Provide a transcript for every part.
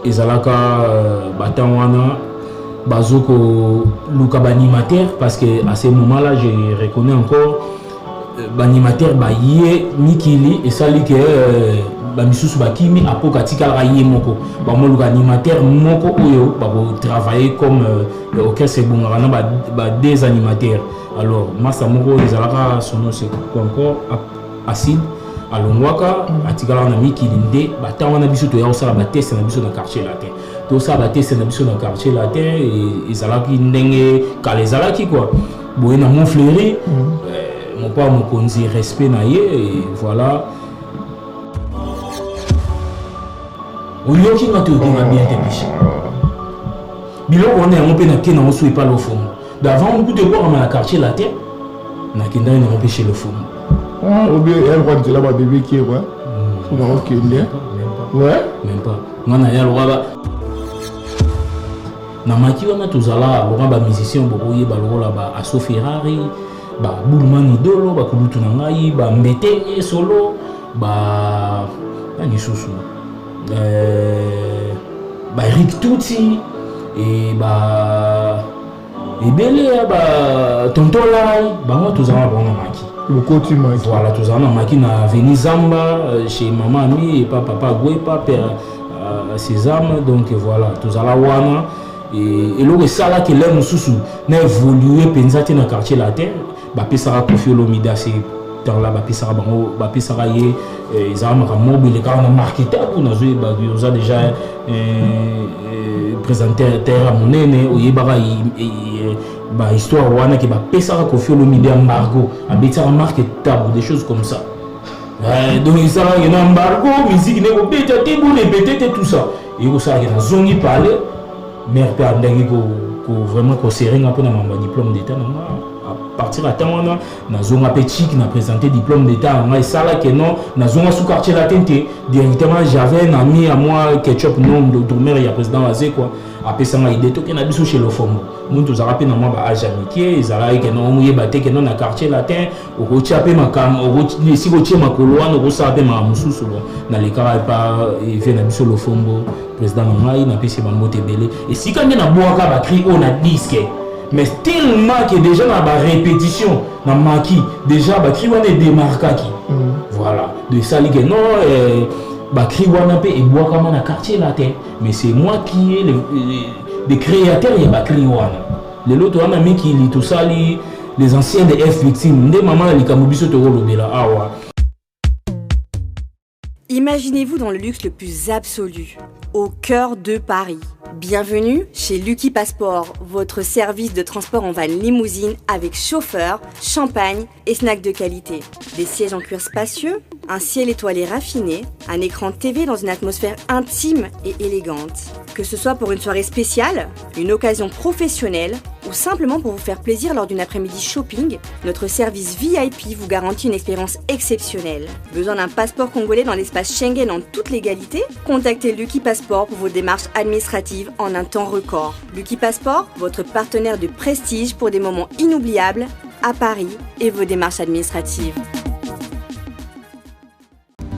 Ezalaka ba temps wana bazo koluka baanimateur, parce que à ce moment là je reconnais encore baanimateur baye mikili esali ke bamisusu bakimi, apoka atikalaka ye moko. Bamoluka animateur moko oyo bakotravailler comme orchestre ebongaka na ba deux animateurs. Alors masa moko oyo ezalaka, son nom c'est quoi encore, Acide, alongwaka, atikalaka na mikili. Nde batango wana biso toya kosala batest na biso na Quartier Latin. Tosala batest na biso na Quartier Latin, ezalaki ndenge kala ezalaki quoi, boye na Montfleury. Mopa mokonzi, respect na ye. Et voilà, oyoki nga te, oyoki nga bien te. Piche biloko wana yango mpe nake nango so epa Lofombo. Donc avant kutu ebwakama na Quartier Latin, nakendaki nango mpe chez Lofombo. Ah, ou bien elle va nzela babebe kie quoi, so nakokende. Ouais. Même pas, nga na ya lokola na maki wana tozala lokola bamusicien, bokoyeba lokola ba Aso Ferrari, ba Bulman Idolo, bakulutu na ngai, bambetenge solo, ba nani susu, ba Eric Tutsi e ba ebele ya ba Tonton Lai. Bango tozala na bango na maki. Okoti maki. Voilà, tozala na maki na avenue Zamba, chez mama Ami epa papa Gwepa, père Sésame. Donc voilà, tozala wana. Eloko esalaki ele mosusu na évolue mpenza te na Quartier Latin, bapesaka Kofi Olomide ase temps-là, bapesaka bango, bapesaka ye, ezala makambo moko elekaka na marketable. Nazoyeba oza déjà présentateur ya monene, oyebaka bahistoire wana ke bapesaka Kofi Olomide embargo, abetisaka marketable, des choses comme ça. Donc esalaka na embargo, musique nde kobeta te, borépéter te, tout ça. Ekosalaka nazongi pale mare mpe andaki vraiment koserrer nga mpona mambo ya diplôme d'état na nga. À partir ya ntango wana nazonga mpe chik na présenter diplôme d'état na nga. Esalaki non, nazonga sous Quartier Latin te directement. J'avais un ami à moi, Ketchup, nom de drummer ya président Azekwa, apesanga idée toke na biso chez Lofombo. Moni tozalaka mpe na mwa baage ya mike, ezalaki keno omoyeba te keno na Quartier Latin okotia mpe makambo, esika otie makolo wana okosala mpe makambo mosusu. Bon, nalekaka epa eve na biso Lofombo, président na ngai, napesi bambote ebele. Esika nde nabwaka bacri oyo na disque, mais tellement que déjà na barépétition na maki déjà bacri wana edemarkaki. Voilà, de esali ke non, bacri wana mpe ebwakama na Quartier Latin, mais c'est moi qui est le créateur ya bacri wana. Lelo toza na mikili, tosali les anciens de F Victime nde mama na likambo biso tokolobela awa. Imaginez-vous dans le luxe le plus absolu, au cœur de Paris. Bienvenue chez Lucky Passport, votre service de transport en van limousine avec chauffeur, champagne et snacks de qualité. Des sièges en cuir spacieux, un ciel étoilé raffiné, un écran TV dans une atmosphère intime et élégante. Que ce soit pour une soirée spéciale, une occasion professionnelle ou simplement pour vous faire plaisir lors d'une après-midi shopping, notre service VIP vous garantit une expérience exceptionnelle. Besoin d'un passeport congolais dans l'espace Schengen en toute légalité? Contactez Lucky Passport pour vos démarches administratives en un temps record. Lucky Passport, votre partenaire de prestige pour des moments inoubliables à Paris et vos démarches administratives.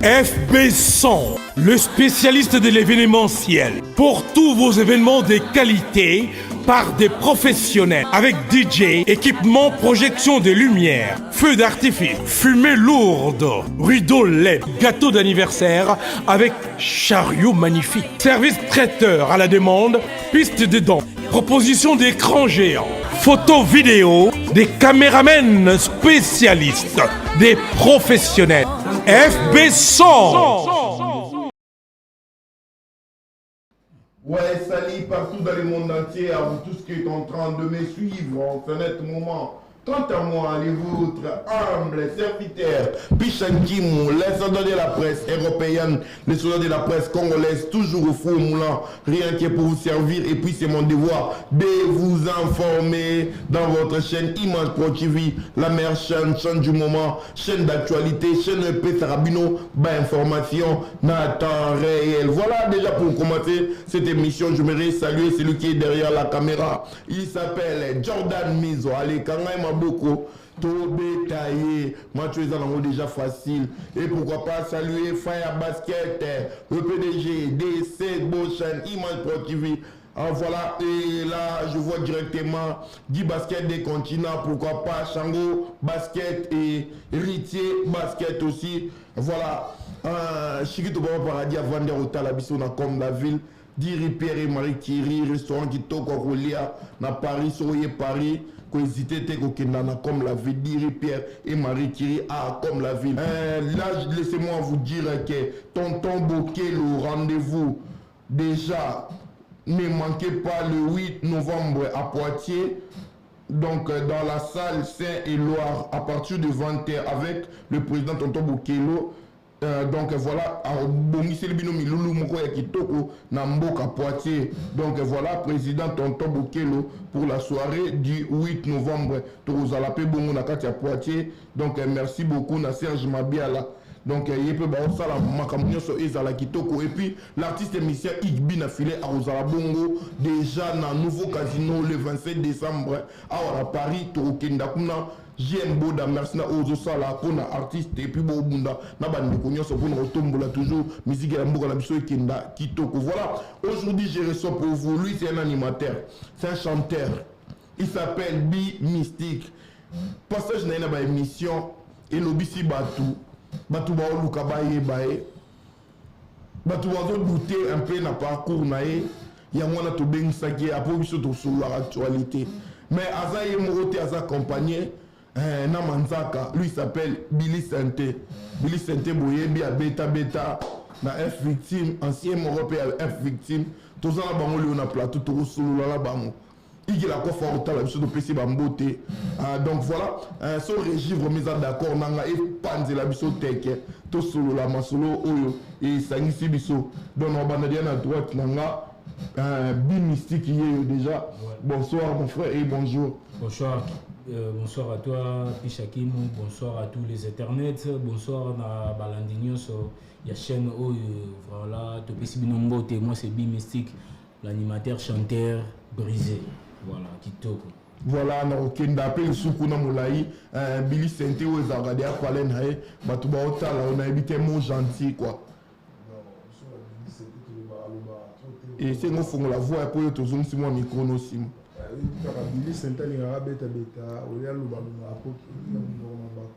FB 100, le spécialiste de l'événementiel. Pour tous vos événements de qualité, par des professionnels avec DJ, équipement, projection de lumière, feu d'artifice, fumée lourde, rideau LED, gâteau d'anniversaire avec chariot magnifique, service traiteur à la demande, piste de danse, proposition d'écran géant, photo vidéo, des caméramens spécialistes, des professionnels. FB 100. Ouais, salut partout dans le monde entier, à vous tous qui êtes en train de me suivre en ce net moment. Quant à moi, les vôtres, humble serviteur, Pichankimu, les soldats de la presse européenne, les soldats de la presse congolaise, toujours au four au moulin, rien que pour vous servir. Et puis c'est mon devoir de vous informer dans votre chaîne Image Pro TV, la meilleure chaîne, chaîne du moment, chaîne d'actualité, chaîne EP Sarabino, bah, information na temps réel. Voilà, déjà pour commencer cette émission, je voudrais saluer celui qui est derrière la caméra. Il s'appelle Jordan Mizo. Allez, Kangai Maboko. Tobeta ye match oyo eza nango déjà facile. Et pourquoi pas saluer Fire Basket, le PDG DC Boshan Image Pro TV. Ah, voilà, et là je vois directement Guy Basket des continents, pourquoi pas Chango Basket et Héritier Basket aussi. Voilà, Chikito Baba Paradis à Vander Otala biso na comme la ville. Diri Pierre et Marie Curie, restaurant kitoko kolia na Paris, soye Paris, ko hésiter te kokenda na comme la ville. Diri Pierre et Marie Curie à comme la ville. Là, laissez-moi vous dire que Tonton Bokelo, rendez-vous déjà, ne manquez pas le 8 novembre à Poitiers. Donc dans la salle Saint-Éloire à partir de 20h avec le président Tonton Bokelo. Donc voilà, abongiseli bino milulu moko ya kitoko na mboka Poitiers. Donc voilà, président Tonton Bokelo pour la soirée du 8 novembre. Tokozala pe bongo na kati ya Poitiers. Donc merci beaucoup na Serge Mabiala. Donc ye pe baosala makambo nyonso ezala kitoko. Et puis l'artiste musicien Igbi na filet akozala bongo déjà na nouveau casino le 27 décembre awa na Paris. Tokokenda kuna. JM Boda, merci na ozo sala pona artiste et puis bobunda na bandeko nyonso pona kotombola toujours musique ya mboka na biso ekenda kitoko. Voilà, aujourd'hui je reçois pour vous, lui c'est un animateur, c'est un chanteur, il s'appelle Bi Mystique. Passage na ye na ba émission elobisi batu, batu baoluka bayeba ye, bato bazodouter un peu na parcours na ye. Yango wana tobengisaki ye apo biso tosololaka actualité, mais aza ye moko te, aza accompagné na manzaka. Lui s'appelle Billy Sente. Billy Sente, boyebi, abetabeta na F Victime, ancien moko mpe ya F Victime. Toza na bango leo na plateau, tokosolola na bango. Igela kofa kotala biso, topesi bambote. Donc voilà, so régie vraiment eza d'accord na nga, epanzela biso teke tosolola masolo oyo esangisi biso. Donc na banda dia na droite na nga, Bi Mystique yeyo déjà. Ouais. Bonsoir mon frère et bonjour. Bonsoir. Bonsoir à toi Pichakimu, bonsoir à tous les internautes, bonsoir na balandi nyonso ya chaîne oyo. Voilà, topesi bino mbote. Moi c'est Bi Mystique, l'animateur chanteur brisé. Voilà, kitoko. Voilà, na kokenda mpe lisusu kuna molai, Billy Sente oyo ezalaka deya pale na ye, bato baotala oyo nayebi te, mot gentil quoi. Esengo ofongola voix po oyo tozongisi mwa micro no nsima. Kaka Billy Sente alingaka abetabeta oyo alobalobaka po monoko mabako.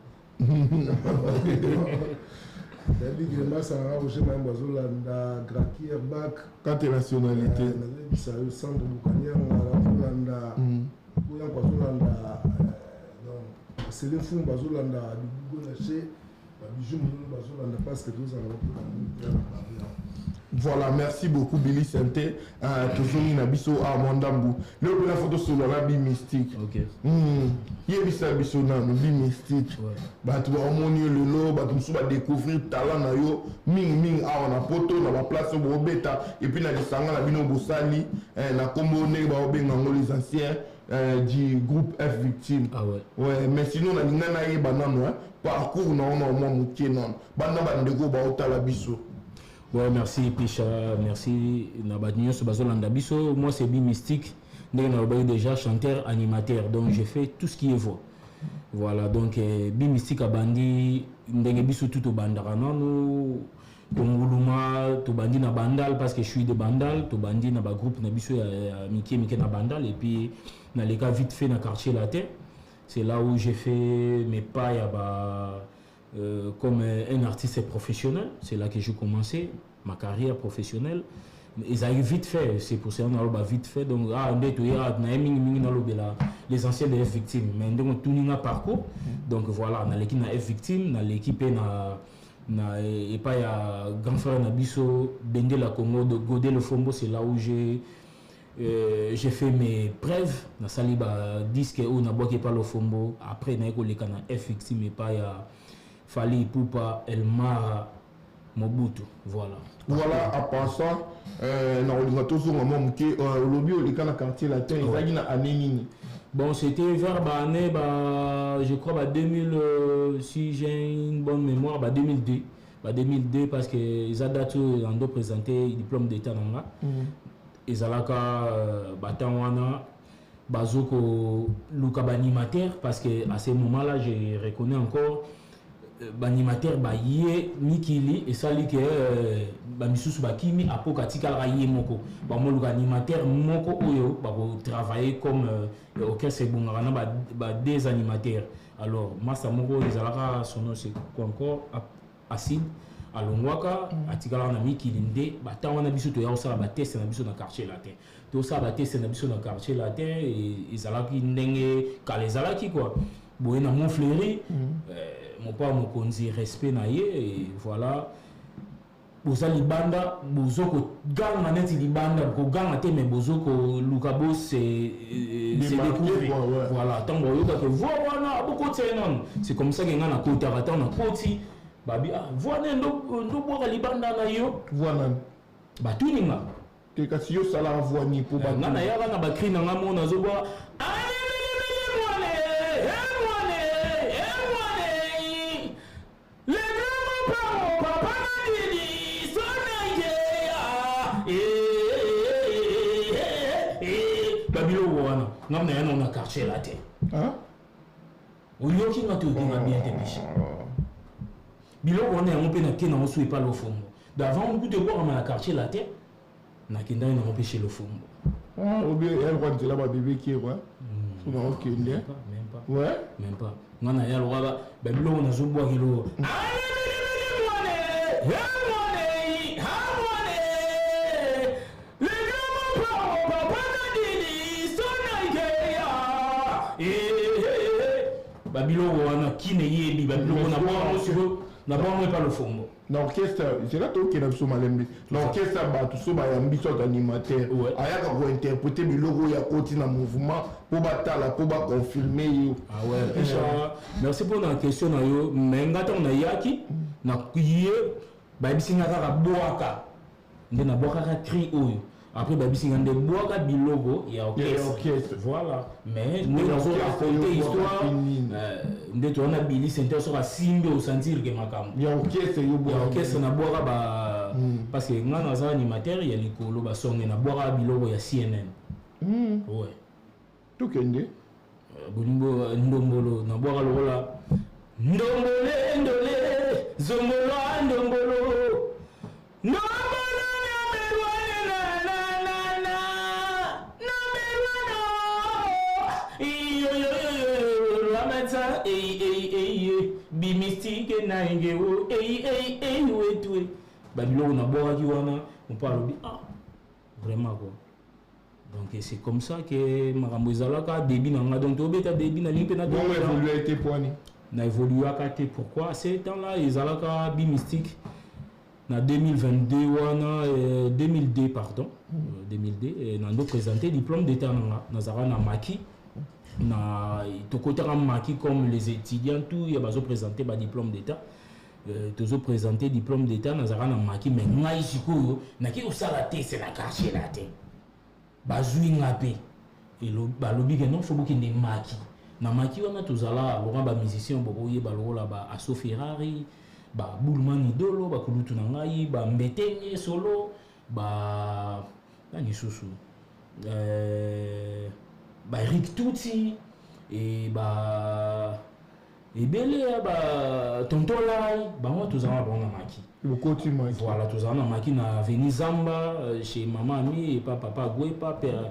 Nayebi grimace alanga Roger Mayembo azolanda Grakier Bak. Carte nationalité. Nazoyebisa yo, Sandre Bokanianga azolanda, Koyanko azolanda, donc Sele Mfumbu azolanda, Bibugo na che babiju monene bazolanda parce que tozala bato. Voilà, merci beaucoup Billy Sente. Tozongi na biso a mwa ndambu lelo mpena fo tosolola na Bi Mystique. Yebisa biso nano, Bi Mystique, bato baomoni yo lelo, bato mosusu badécouvrir talent na yo mingimingi awa na Poto, na baplace oyo boobeta, et puis na lisanga na bino bosali na nkombo ndenge baobenga yango, les anciens du groupe F Victime. Ah ouais. Ouais, mais sinon nalinga nayeba nano hein, parcours na ona mwa moke nano, banda bandeko baotala biso. Ouais, merci Picha, merci na bato nyonso bazolanda biso. Moi c'est Bi Mystique, ndenge nalobaki déjà, chanteur animateur, donc je fais tout ce qui est voix. Voilà, donc Bi Mystique abandi ndenge biso tu tobandaka nanu konguluma, tobandi na Bandal parce que je suis de Bandal. Tobandi na bagroupe na biso ya mike mike na Bandal et puis naleka vite fait na Quartier Latin. C'est là où j'ai fait mes pas ya ba comme un artiste professionnel. C'est là que j'ai commencé ma carrière professionnelle. Ezalaki vite fait, c'est pour ça naloba vite fait. Donc ah, nde toyaka na ye mingimingi, nalobela les anciens de F Victime, mais ndenge otuninga parcours, donc voilà, naleki na F Victime, naleki mpe na epai ya grand frère na biso Bendela Congo de Godé Le Fombo. C'est là où j'ai fait mes preuves, nasali ba disque oyo nabwaki epa Lofombo. Après naye koleka na F Victime epai ya Fally Ipupa, Elmara Mobutu. Voilà. Voilà, en passant na kolinga tozonga mwa moke, olobi oleka na Quartier Latin, ezalaki na année nini? Bon, c'était vers bah, année, bah, je crois, bah, 2000, si j'ai une bonne mémoire, bah, 2002. Bah, 2002, parce que eza date oyo ando présenté diplôme d'état na nga. Ezalaka bah, ntango wana. Bazo koluka baanimateur, parce que à ce moment là je reconnais encore baanimateur baye mikili esali ke bamisusu bakimi, apoka atikalaka ye moko. Bamoluka animateur moko oyo bakotravailler comme orchestre ebongaka na ba deux animateurs. Alors masa moko ezalaka, son nom c'est quoi encore, Acide, alongwaka, atikalaka na mikili. Nde batango wana biso toya kosala batest na biso na Quartier Latin. Tosala batest na biso na Quartier Latin, ezalaki ndenge kala ezalaki quoi, boye na Montfleury. Mopa mokonzi, respect na ye. Et voilà, boza libanda, bozo koganga neti libanda, koganga te, mais bozo koluka bo se découvrir. Voilà, ntango oyokaka voix wana, bokotia ye nano. C'est comme ça ke ngai nakotaka. Ntango nakoti, babi: "Ah, voix ne ndobwaka libanda na yo." Voix nani? Batuni nga. Te, kasi yo osalaka voix ni mpo? Nga nayaka na bacri na nga moko, nazobwaka: "Le grand papa Nadini Sonangeya." Babiloko wana nga na ya na Quartier Latin. Oyoki nga te, oyoki nga bien te. Biso biloko wana yango mpe nake nango so epa Lofombo. D'avant kutu ebwakama na Quartier Latin, nakendaki nango mpe chez Lofombo. Obi yalokwa nzela babebeki ye kwa so na okende. Même pas. Même pas. Nga na ya lokwa babiloko nazobwaka eloko. Babiloko wana kine yebi babiloko na bwango sikoyo, na bwango epa Lofombo. Na orchestre zela, tokenda biso malembe. Na orchestre bato so bayambi soit animateur, ayaka kointerpréter biloko oyo akoti na mouvement mpo batala, mpo baconfirme yo. Ah ouais, Richard, merci mpona question na yo. Mais nga ntango nayaki na ye, bayebisi nga kaka bwaka nde nabwakaka cri oyo. Après bayebisi nga nde bwaka biloko ya orchestre. Voilà, mais nde nazo raconter histoire nde toza na Bili Center, soki asimbi osentir ke makambo ya orchestre yo. Ya orchestre nabwaka ba, parce que nga naza animateur ya likolo, basonge nabwaka biloko ya CNN. Ouais. Tokende. Bolingo ndombolo, nabwaka lokola ndombole ndole zombolo ndombolo ndombolo namerwane na na na na namerwana iyoyoyoyo ramata ei ei ei bimistike naingewo ei ei ei wetwe. Babiloko nabwakaki wana, mopo alobi: "Ah, vraiment quoi." Donc c'est comme ça que makambo ezalaka début na nga. Donc tobeta début na lingi mpe na Bongo évolue te poani? Na évoluaka te. Pourquoi? Ce temps là ezalaka Bimystique na 2022 wana, 2002 pardon, 2002, nando présenter diplôme d'état na nga. Nazalaka na maki na tokotaka maki comme les étudiants tout ya bazoprésenter badiplôme d'état. Tozoprésenter diplôme d'état, nazalaka na maki. Mais ngai sikoyo naki kosala te, c'est na Quartier Latin. Bazwi nga mpe, balobi ke non, faut bokende maki. Na maki wana tozala lokola bamusicien, bokoyeba lokola ba Aso Ferrari, babulman idolo, bakulutu na ngai, bambetenge solo, ba nani susu, ba Eric Tuti e ba ebele ya ba tonton lai, bango tozala na bango na maki. Lokoti maki. Voilà, tozala na maki na avenue Zamba, chez mama Ami epa papa Gwepa père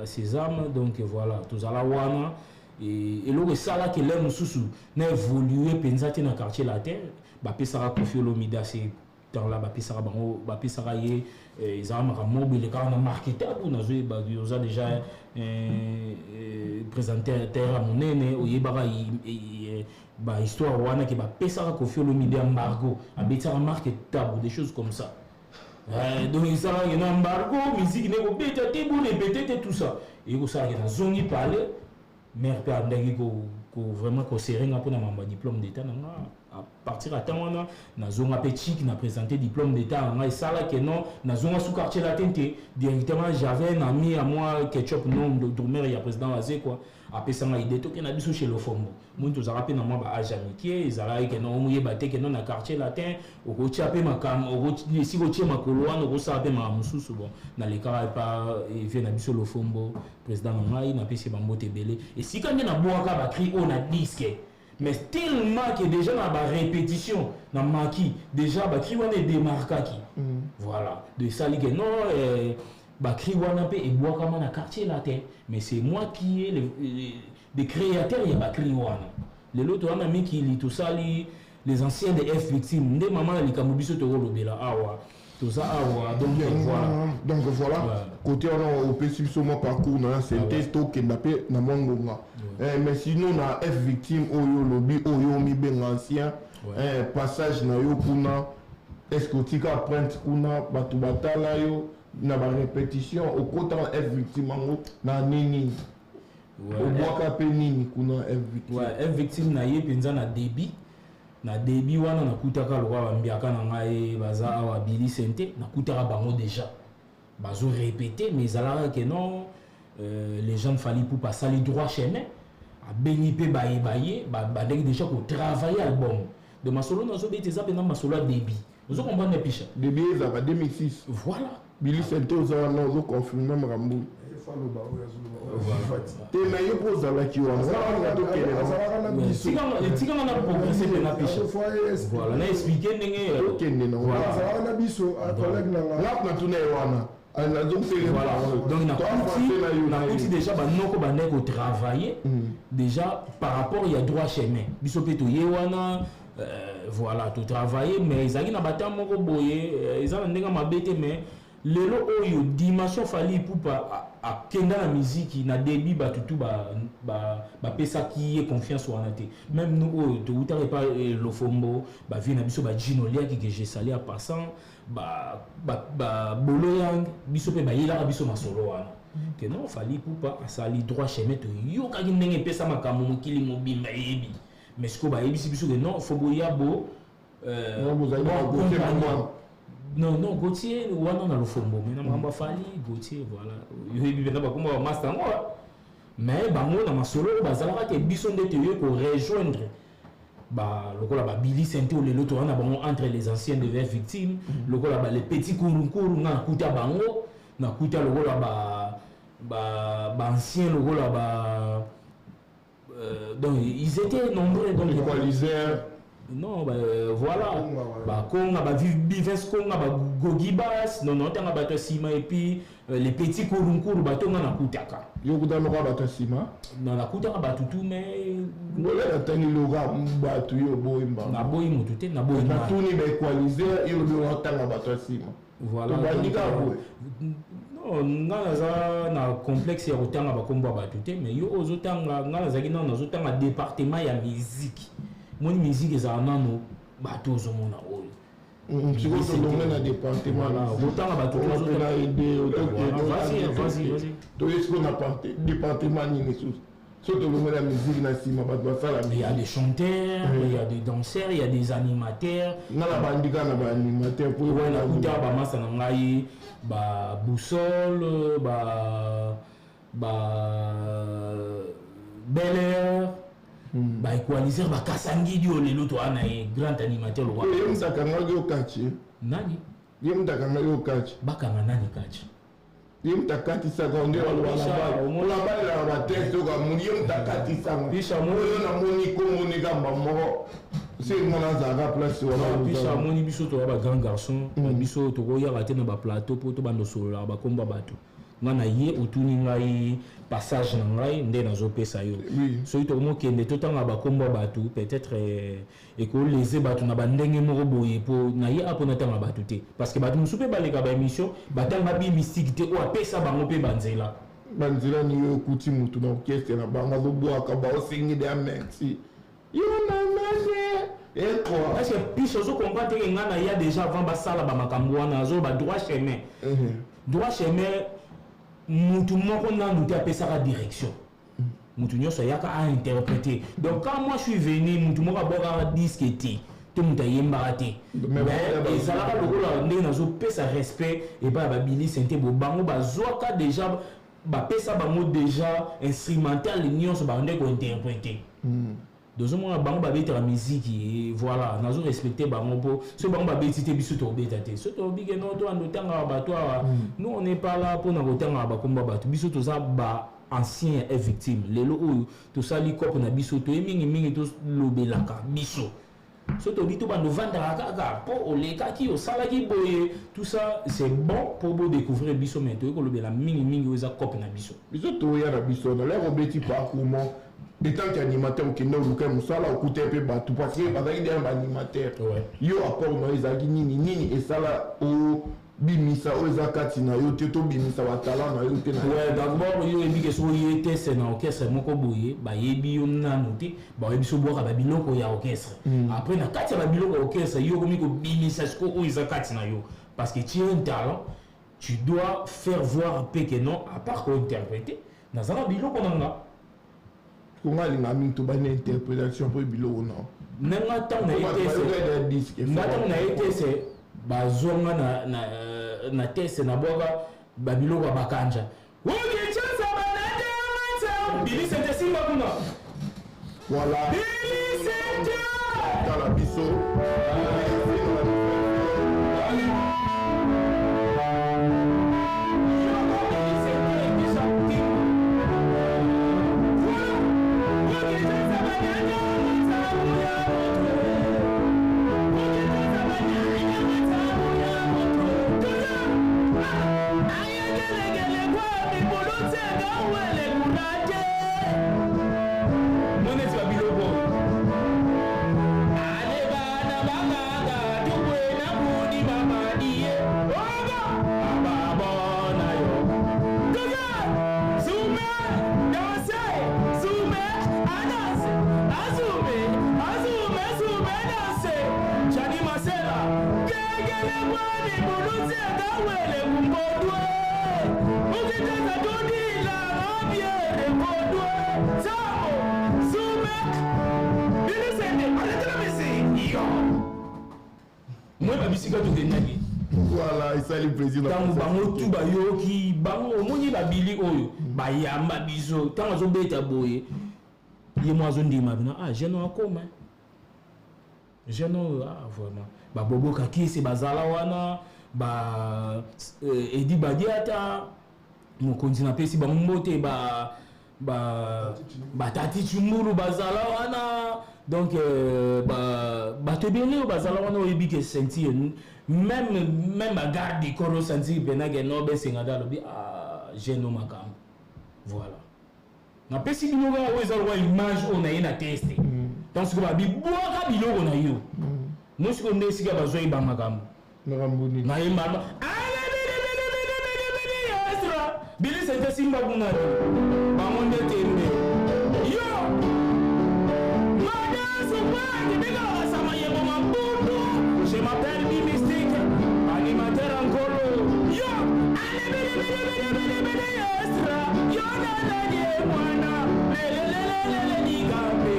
Sésame. Donc voilà, tozala wana. Eloko esalaki ele mosusu na évolue mpenza te na Quartier Latin, bapesaka Kofi Olomide ce temps-là, bapesaka bango, bapesaka ye, ezala makambo moko elekaka na marketabu. Nazoyeba oza déjà présentateur ya monene, oyebaka bahistoire wana ke bapesaka Kofi Olomide embargo, abetisaka Marc Tabu, des choses comme ça. Donc esalaka na embargo, musique nde kobeta te, borépéter te, tout ça. Ekosalaka nazongi pale mare mpe andaki ko vraiment koserenga mpona mambo ya diplôme d'état na nga. À partir ya ntango wana, nazonga mpe chik na présenter diplôme d'état na ngai. Esalaki non, nazonga sous Quartier Latin te directement. J'avais un ami à moi, Ketchup, nom de drummer ya président Aze quoi, apesanga idée toke na biso chez Lofombo. Moni tozalaka mpe na mwa baage ya mike, ezalaki ke non, omoyeba te ke non, na Quartier Latin okotia mpe makambo, esika otie makolo wana okosala mpe makambo mosusu. Bon, nalekaka epa vie na biso Lofombo, président na ngai, napesi bambote ebele. Esika nde nabwaka bacri oyo na disque, mais tellement que déjà na barépétition na maki, déjà bacri wana edemarkaki. Voilà, de esali ke non, bacri wana mpe ebwakama na Quartier Latin, mais c'est moi qui est le créateur ya bacri wana. Lelo toza na mikili, tosali les anciens de F Victime nde mama na likambo biso tokolobela awa, toza awa. Donc voilà. Donc voilà. Côté wana opesi biso mwa parcours na ya synthèse, tokenda mpe na mwa ngonga. Mais sinon na F Victime oyo olobi, oyo omibenga ancien, passage na yo kuna, est ce que otika empreinte kuna, bato batala yo na barépétition, okota na F Victime yango na nini, obwaka mpe nini kuna F Victime? Ouais, F Victime na ye mpenza na début, na début wana nakutaka lokola bambiaka na ngai baza awa, Bili Sente, nakutaka bango déjà bazo répéter, mais ezalaka ke non, les jeunes Fally Ipupa asali droit chemin, abengi mpe bayeba ye, bandeki déjà kotravailler album de masolo. Nazobeti eza mpenza masolo ya début, ozo comprendre, Pisha? Début ezalaka 2006. Voilà. Bili Sente, oza wana, ozoconfirme makambo te? Na ye mpo ozalaki wana, wana tokende. Etikanga na progresse mpe na Pisha, voilà, na expliquer ndenge. Tokende na. Azalaka na biso, collègue na nga. Nga natuna ye wana. Voilà, donc nakuti déjà banoko bandaki kotravailler déjà par rapport ya droit chemin. Biso mpe toye wana, voilà, totravailler, mais ezalaki na bata moko boye, eza na ndenge mabe te. Mais lelo oyo dimension Fally Ipupa akenda na miziki, na début bato tu bapesaki ye confiance wana te. Même nous oyo toutaka epa Lofombo, bavie na biso bajino liaki ke je sali en passant, babolo yang biso mpe bayelaka biso masolo wana ke non, Fally Ipupa asali droit chemin. Toyokaki ndenge epesa makambo, mokili mobimba eyebi, mais sikoyo bayebisi biso ke non, fo boya bo. Non, non, Gauthier wana na Lofombo, mais na makambo afali Gauthier, voilà, yoyebi mpenza bakombo bamaster yango, mais bango na masolo oyo bazalaka te. Biso nde toye korejoindre ba lokola babili Sente oyo lelo toza na bango entre les anciens de F Victime, lokola ba les petits kurunkuru. Nga nakuta bango, nakuta lokola ba ba ancien lokola ba donc ils étaient nombreux, donc Equalizer. Non, bah, voilà, bakonga, babivens konga, bagogi bas, non, non, ntanga bato ya nsima, et puis les petits kurunkuru, bato nga nakutaka. Yo kuta moko bato ya nsima? Non, nakutaka bato tu, mais ngole natangi loka bato, yo boyimba. Naboyi motu te, naboyi. Natuni baequalizer, yo lobi otanga bato ya nsima. Voilà. Tobandika boye. Non, nga naza na complexe ya kotanga bakombo ya bato te, mais yo ozotanga. Nga nazalaki nano nazotanga département ya musique. Moni musique ezala nano bato ozomona oyo. Sikoyo tolonge na département. Kotanga bato. Na ede. Toye sikoyo na département nini susu? So tolonge na musique, na nsima bato basala. Il y a des chanteurs, il y a des danseurs, il y a des animateurs. Nga na bandika na baanimateur. Po nakuta bamasa na ngai, baboussole, ba Bel Air, baéqualiser, bakasangidi oyo lelo toa na ye, grand animateur lokwa. Ye mutu akangaki yo kati? Nani? Ye mutu akangaki yo kati. Bakanga nani kati? Ye mutu akatisaka nde olabalelaka batexte okamoni, ye mutu akatisanga oyo namoni komoni kamba moko se nga nazalaka place wana. Biso amoni biso toya bagrand garçon, biso tokoyaka te na baplateau mpo tobanda osololaka bakomba bato. Nga na ye, otuni ngai passage na ngai nde nazopesa yo. Soki tokomokende totanga bakombo ya bato, peut-être ekolese bato na bandenge moko boye, mpo na ye apo natanga bato te, parce que bato mosusu mpe baleka baémission, batanga bi mystique te oyo apesa bango mpe banzela. Banzela ni yo okuti motu na orchestre na bango azobwaka, baosengeli ya merci, yo namane ekwa. Est ce que puis ozocomprendre teke ngai na ya déjà avant basala bamakambo wana, azoba droit chemin, droit chemin, mutu moko nanu te apesaka direction, mutu nyonso ayaka ainterpréter. Donc quand moi je suis venu, mutu moko abwakaka disque te. To moto ayembaka te, mais ezalaka lokola ndenge nazopesa respect epai ya babilise te. Bo bango bazwaka déjà, bapesa bango déjà instrumental nyonso, bande kointerpréter. Tozomona bango babetaka miziki, voilà. Nazo respecte bango, mpo soki bango babeti te, biso tobeta te. So toyebi ke no, toanda otangaka bato awa. Nous, on est pas là mpona kotangaka bakombo ya bato. Biso toza ba ancien ya Victime. Lelo oyo tosali kope na biso, toye mingimingi tolobelaka biso. So tobi tobanda ovandaka kaka mpo olekaki, osalaki boye, tout ça, c'est bon mpo bodécouvrir biso, mais toyei kolobela mingimingi oyo eza cope na biso. Biso toya na biso na lere obeti parcours mo etant qu'animateur, okende oluka mosala, okuta mpe bato, parce que bazalaki deya baanimateur. Yo, apport na yo ezalaki nini? Nini esala obimisa oyo eza kati na yo te, tobimisa batalent na yo te? Ouais, d'abord yo oyebi ke soki oye tese na orchestre moko boye, bayebi yo nanu te, bayebi so bwaka babiloko ya orchestre. Après, na kati ya babiloko ya orchestre, yo okomi kobimisa sikoyo oyo eza kati na yo, parce que tu as un talent, tu dois faire voir mpe que non, à part kointerpréter, naza na biloko na nga. Konga alinga mingi tobani interprétation mpo biloko na Ndenge ntango na ye tese, nga ntango na ye tese, bazwanga na tese, nabwaka babiloko ya bakanja okichasa banadamata bilisete simba kuna. Voilà. Bilisete. Tala biso. Moneti babiloko ale bana bakanga tukwena kudi mamadiye oga ababona yo Gaga zume danse zume adanse azume azume zume danse Jani Masela gegele kwani bulutse kawele kumbodwe ukiteza todila ngabyere mbodwe Samo zume bilisende aletela misi yo mwe babisika tokendaki. Voilà, esali plaisir. Ntango bango tu bayoki bango, omoni babili oyo bayamba biso, ntango azobeta boye, ye mo azondima bino: "Ah, jeune oyo akoma, jeune oyo, ah, vraiment." Baboboka kisi bazala wana, ba Edi Badiata mokonzi, napesi bango mbote, ba batati Chumbulu bazala wana. Donc bato ebele oyo bazala wana, oyebi ke sentir même bagarde du corps osentir mpena ke no besenga te, alobi: "Ah, jeune o makambo." Voilà, napesi bino kaka oyo eza lokwa image oyo na ye na teste. Donc sikoyo babibwaka biloko na yo mo, sikoyo nde esika bazoyeba makambo. Makambo nini? Nayembama bilisete simba kuna te, bango nde tembe yo madasupaki bikakasama yebo mabundu. Je m'appelle Bimystique, animateur ankolo yo alebelebelebelebele estra yo nananie mwana lelelelelele ligambe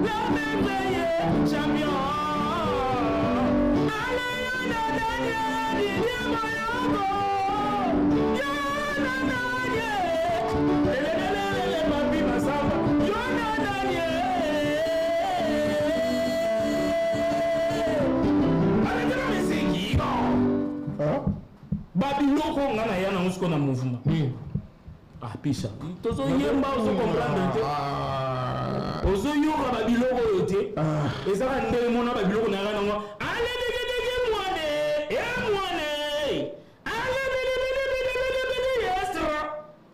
la merveille champion ale yo nananie didie moyoko yo nananie lelelelelele mapi masamba yo nananie aletela misiki yo. Ah? Babiloko nga na ya nango sikoyo na mouvement. Nini? Ah, pisa tozoyemba, ozocomprendre te. Ah. Ozoyoka babiloko oyo te. Ah. Ezaka ndenge mona babiloko na yaka nango alebegedege mwane e mwane alebelebelebelebele estra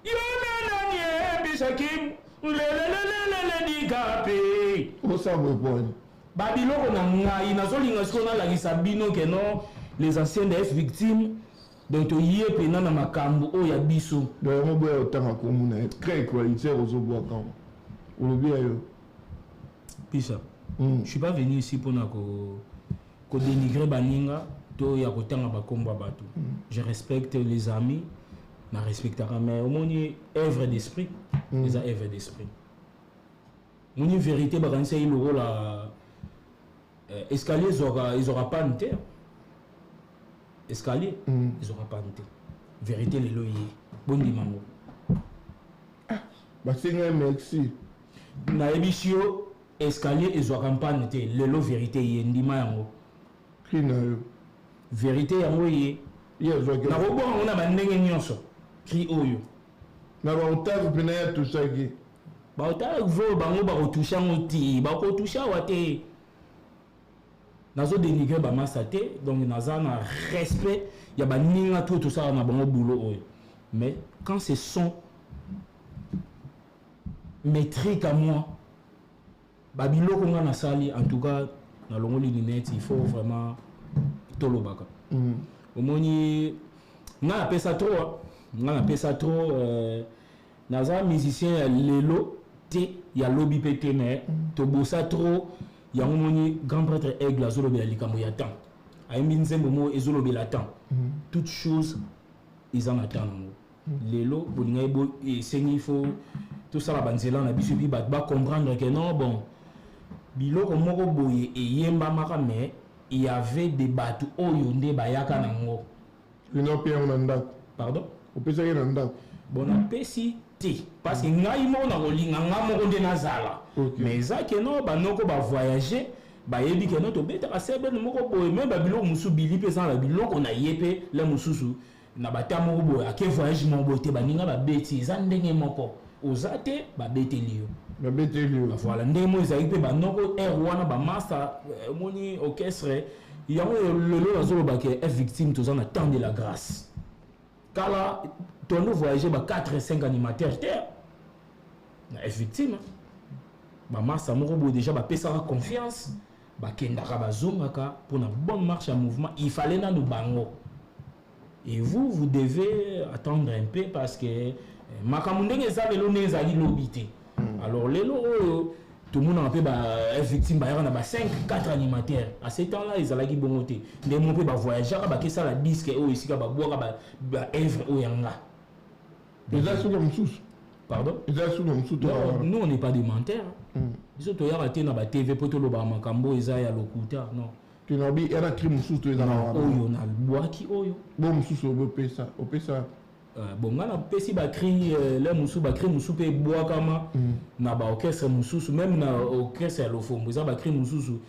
yo nananie bisakim lelelelelele dikape. Osala boye poni? Babiloko na ngai nazolinga sikoyo nalakisa bino ke non, les anciens de F Victime, donc toye mpena na makambo oyo ya biso. Donc yango boya otanga kombo na ye très equalitaire, ozobwaka ngo, olobi ya yo. Pisa, je suis pas venu ici mpona ko dénigrer baninga to ya kotanga bakombo ya bato. Je respecte les amis, na respectaka, mais omoni œuvre d'esprit eza œuvre d'esprit. Moni vérité, bakanisa ye lokola Escalier ezwaka panne te. Escalier ezwaka panne te. Vérité lelo ye bondima ngo. Basengai merci. Nayebisi yo, escalier ezwaka panne te. Lelo vérité ye, ndima yango. Cri na yo. Vérité yango ye. Ye azwaki. Nakobwaka yango na bandenge nyonso, cri oyo. Na baoctave mpena ye atushaki. Baoctave oyo bango bakotouche yango te, bakotouche awa te. Nazodénigre bamasa te, donc naza na respect ya baninga to tosala na bango boulot oyo. Mais quand ce sont métrique à moi, babiloko nga nasali, en tout cas nalongoli lunette, il faut vraiment tolobaka. Omoni, nga napesa trop, nga napesa trop. Naza musicien ya lelo te, ya lobi mpe te, mais tobosa trop yango. Moni grand prêtre Aigle azolobela likambo ya temps, ayembi nzembo moko ezolobela temps. Toute chose eza na temps nango. Lelo bolingai esengi, faut tosala banzela na biso, et puis bato bacomprendre que non, bon, biloko moko boye eyembamaka, mais il y avait des bato oyo nde bayaka nango. Lino mpe yango na ndako. Pardon? Opesaki na ndako. Bon, napesi te, parce que ngai moko nakolinga nga moko nde nazala. Mais eza que non, banoko bavoyage, bayebi que non, tobetaka sebene moko boye, me babiloko mosusu bili mpe eza na babiloko na ye mpe le mosusu na bata moko boye ake voyage moko boye te, baninga babeti, eza ndenge moko oza te, babeteli yo. Babeteli yo. Voilà, ndenge moko ezalaki mpe banoko aire wana, bamaster. Omoni orchestre yango lelo nazolobaka F Victime, toza na temps de la grâce. Kala tondo voyage ba 4 5 animateurs te na F Victime. Bamasa moko boye déjà bapesaka confiance, bakendaka, bazongaka mpona bonne marche ya mouvement. Il fallait nanu bango, et vous, vous devez attendre un peu, parce que makambo ndenge eza lelo, ndenge ezali lobi te. Alors lelo oyo tomonaka mpe ba Victime bayaka na ba 5 4 animateurs. À ce temps là ezalaki bongo te. Ndenge mo mpe bavoyageaka, bakesala disque oyo esika babwaka baœuvre oyo yanga. Eza suka mosusu. Pardon? Eza suka mosusu. Non, nous on n'est pas des menteurs. Biso toyaka te na batv mpo tolobaka makambo eza ya lokuta, non. Tenobi era cri mosusu to eza na wana. Oyo nabwaki oyo. Bo mosusu opesa, opesa. Bon, nga napesi bacri le mosusu, bacri mosusu mpe ebwakama na baorchestre mosusu, même na orchestre ya Lofombo eza bacri mosusu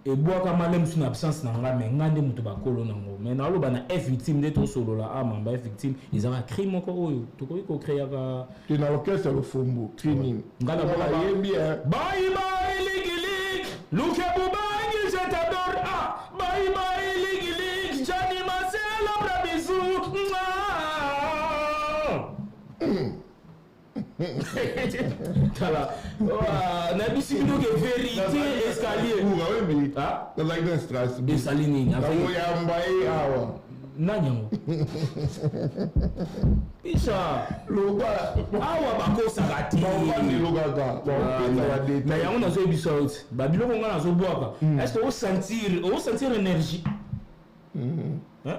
ebwakama le mosusu na absence na nga, mais nga nde moto bakolo nango. Mais naloba na F Victime nde tosolola amamba F Victime, ezaka cri moko oyo tokoki kocréaka. Te, na orchestre ya Lofombo, cri nini? Nga nayebi. Bye bye ligilig, luke bubangi, je t'adore, ah, bye bye ligilig, jani masela bra, bisou. Tala, nayebisi bino que vérité escalier. Nazalaki na Strasbourg. Esali nini? Nakoyamba ye awa. Nani yango pisha? Loba. Awa bakosaka te. Bavandelo kaka baopesa badétail. Na yango nazoyebisa yo ti babiloko nga nazobwaka, est ce que osentir énergie,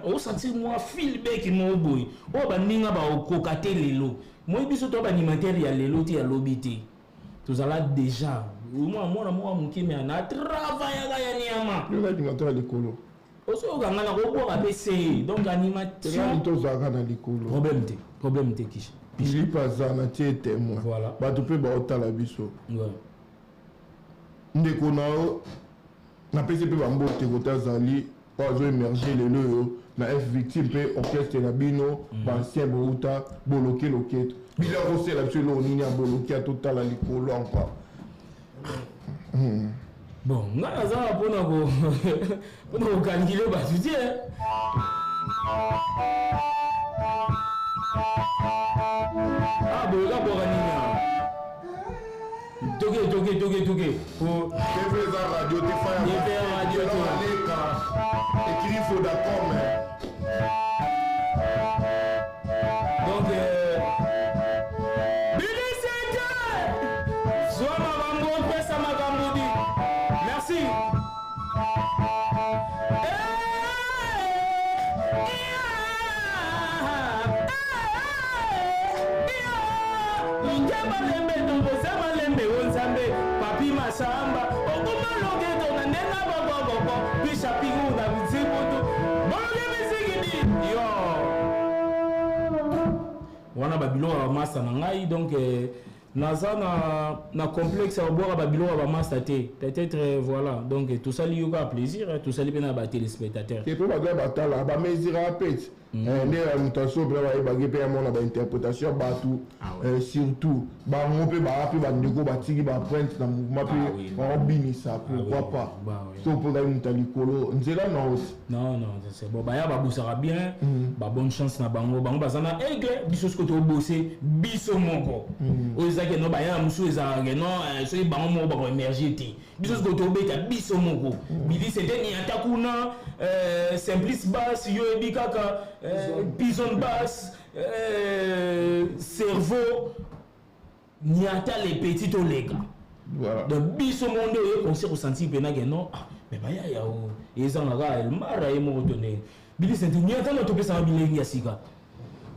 osentir mwa feedback moko boye oyo baninga baokoka te? Lelo moi biso to baanimateur ya lelo te, ya lobi te, tozala déjà mwa mwana moko moke, me na travaillaka ya niama. Yo animateur ya likolo. Osoyoka nga nakobwaka mpe se, donc animation. Tozalaka na likolo. Problème te, problème te, kisha. Philippe aza na tie témoin. Voilà. Bato mpe baotala biso. Ndeko na yo, napesi mpe bambote kote azali, oyo azo émerge lelo oyo na F Victime mpe orchestre na bino. Baancien bouta boloke loketo bila kosela biso eloko nini ya boloke, totala likolo encore. Bon, nga naza mpona kocalculer bato te. Ah, boye kabwaka nini awa? Toke, toke, toke, toke po. TV eza radio te. TV radio te. Aleka écrit Vodacom. Donc bilisete zwa makambo, opesa makambo di merci. Nzemba lembe tokoza malembe o Nzambe papi masamba okoma loketo na ndenge. Wana babiloko ya bamasta na ngai. Donc naza na complexe ya kobwaka babiloko ya bamasta te. Peut-être voilà, donc tosali yo kaka plaisir, tosali mpe na batéléspectateur. Te, mpo bato ya batala bamesira pete nde ya moto aso mpe bayebaki mpe yamona bainterprétation ya bato. Surtout bango mpe baya mpe bandeko batiki baempreinte na mouvement mpe baobinisa, pourquoi pas? So mpo ozali moto ya likolo nzela na osi. Non, non, c'est bon, baya babosaka bien. Babonne chance na bango. Bango baza na aigle, biso soki tobose biso moko oyo ezaki no, baya mosusu ezalaka no, soki bango moko bakoémerge te. Biso soki tobeta biso moko, Bili sete niata kuna, Simplice Bas, yo yebi kaka Pison Bas, cerveau niata, les petits toleka. Donc biso moko nde oye concert, osentir mpena ke non, ah, mais baya ya o ezangaka Elmara ye moko to ndenge Bili sente niata na topesaka bilengi ya sika.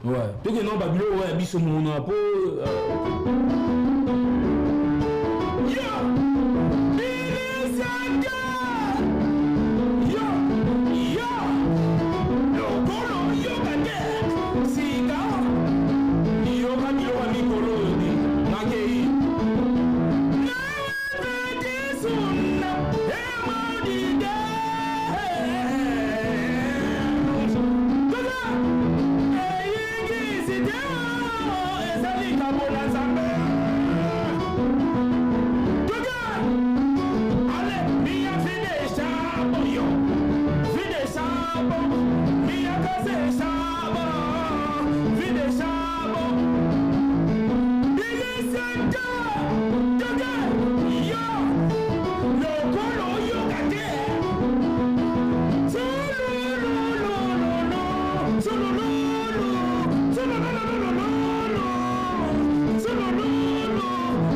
Ouais, toke no babiloko oyo ya biso moko na po yo Bili Sente, yo yo lokolo yoka te sika, yoka biloko ya mikolo oyo te nakei.